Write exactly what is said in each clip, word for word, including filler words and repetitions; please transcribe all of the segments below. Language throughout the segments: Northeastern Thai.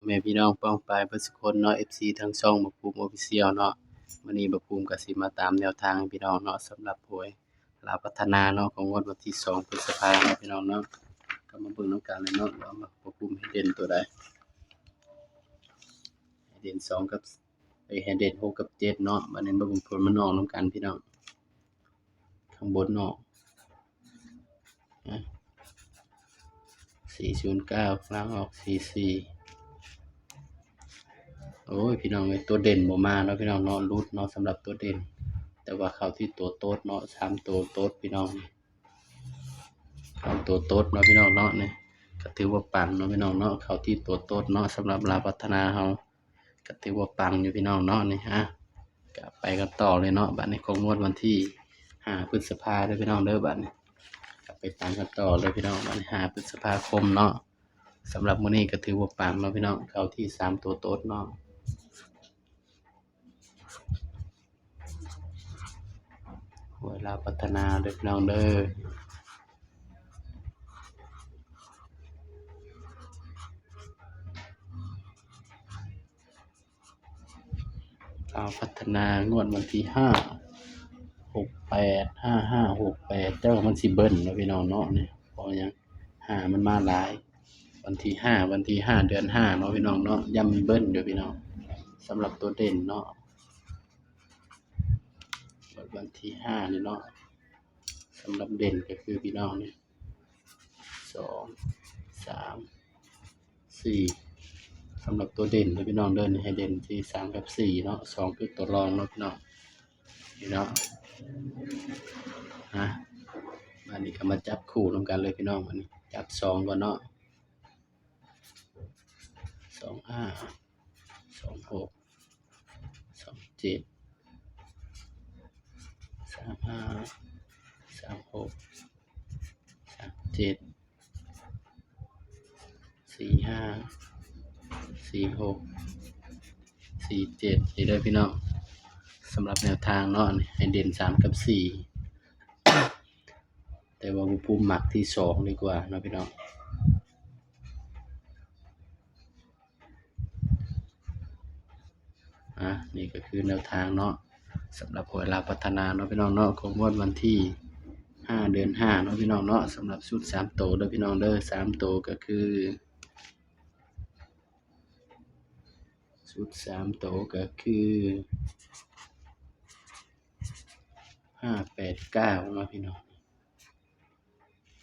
แม่พี่น้องป้องปายเบิดสุคนเนาะ เอฟซี ทางช่องบ่าวภูมิ Official เนาะ มื้อนี้บ่าวภูมิก็สิมาตามแนวทางให้พี่น้องเนาะ สำหรับหวยลาวพัฒนาเนาะ ของงวดวันที่สองพฤษภาเนาะพี่น้องเนาะ ก็มาเบิ่งนำกันเลยเนาะ ว่าบ่าวภูมิให้เด่นตัวใด ให้เด่นสองกับ เอ้ย ให้เด่นหกกับเจ็ดเนาะ บัดนี้มาเบิ่งผลมันออกนำกันพี่น้อง ข้างบนเนาะ นะ สี่ศูนย์เก้า ล่างออก สี่สี่ โอ้ย พี่น้องเอ้ย ตัวเด่นบ่มาเนาะพี่น้องเนาะ หลุดเนาะ สำหรับตัวเด่น แต่ว่าเข้าที่ตัวโต๊ดเนาะ สามตัวโต๊ดพี่น้อง เข้าตัวโต๊ดเนาะพี่น้องเนาะ นี่ก็ถือว่าปังเนาะพี่น้องเนาะ เข้าที่ตัวโต๊ดเนาะ สำหรับลาวพัฒนาเฮา ก็ถือว่าปังอยู่พี่น้องเนาะ นี่ อ่ะ ก็ไปกันต่อเลยเนาะ บัดนี้ของงวดวันที่ห้าพฤษภาเด้อพี่น้องเด้อ บัดนี้ ก็ไปตามกันต่อเลยพี่น้อง บัดนี้ห้าพฤษภาคมเนาะ สำหรับมื้อนี้ก็ถือว่าปังเนาะพี่น้อง เข้าที่สามตัวโต๊ดเนาะ หวยลาวพัฒนาเด้อพี่น้องเด้อ ลาวพัฒนางวดวันที่ห้า หกแปด ห้าห้า หกแปด แต่ว่ามันสิเบิ้ลเนาะพี่น้องเนาะ นี่ เพราะหยัง ห้ามันมาหลาย วันที่ห้า วันที่ห้า เดือนห้าเนาะพี่น้องเนาะ ย่ำมันเบิ้ลอยู่พี่น้อง สำหรับตัวเด่นเนาะ งวดวันที่ห้านี่เนาะ สำหรับเด่นก็คือพี่น้องนี่ สอง สาม สี่ สำหรับตัวเด่นเด้อพี่น้องเด้อ นี่ให้เด่นที่สามกับสี่เนาะ สองคือตัวรองเนาะพี่น้อง นี่เนาะ นะ อันนี้ก็มาจับคู่นำกันเลยพี่น้อง อันนี้จับสองก่อนเนาะ สองห้า สองหก สองเจ็ด สามห้า สามหก สามเจ็ด สี่ห้า สี่หก สี่เจ็ด นี่เด้อพี่น้อง สำหรับแนวทางเนาะ ให้เด่นสามกับสี่ แต่ว่าบ่าวภูมิมักที่สองดีกว่าเนาะพี่น้อง อ่ะ นี่ก็คือแนวทางเนาะ สำหรับหวยลาวพัฒนาเนาะพี่น้องเนาะ ของงวดวันที่ห้า เดือนห้าเนาะพี่น้องเนาะ สำหรับชุดสามตัวเด้อพี่น้องเด้อ สามตัวก็คือ ชุดสามตัวก็คือ ห้าแปดเก้า เนาะพี่น้อง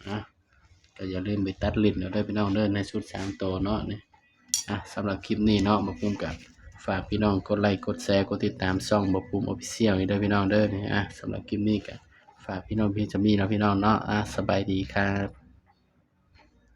อ่ะ ก็อย่าลืมไปตัดเล่นเอาเด้อพี่น้องเด้อ ในชุดสามตัวเนาะนี่ อ่ะ สำหรับคลิปนี้เนาะ บ่าวภูมิก็ฝากพี่น้องกดไลค์ กดแชร์ กดติดตามช่องบ่าวภูมิ Official นี่เด้อพี่น้องเด้อ นี่ อ่ะ สำหรับคลิปนี้ก็ฝากพี่น้องเพียงเท่านี้เนาะพี่น้องเนาะ อ่ะ สบายดีครับ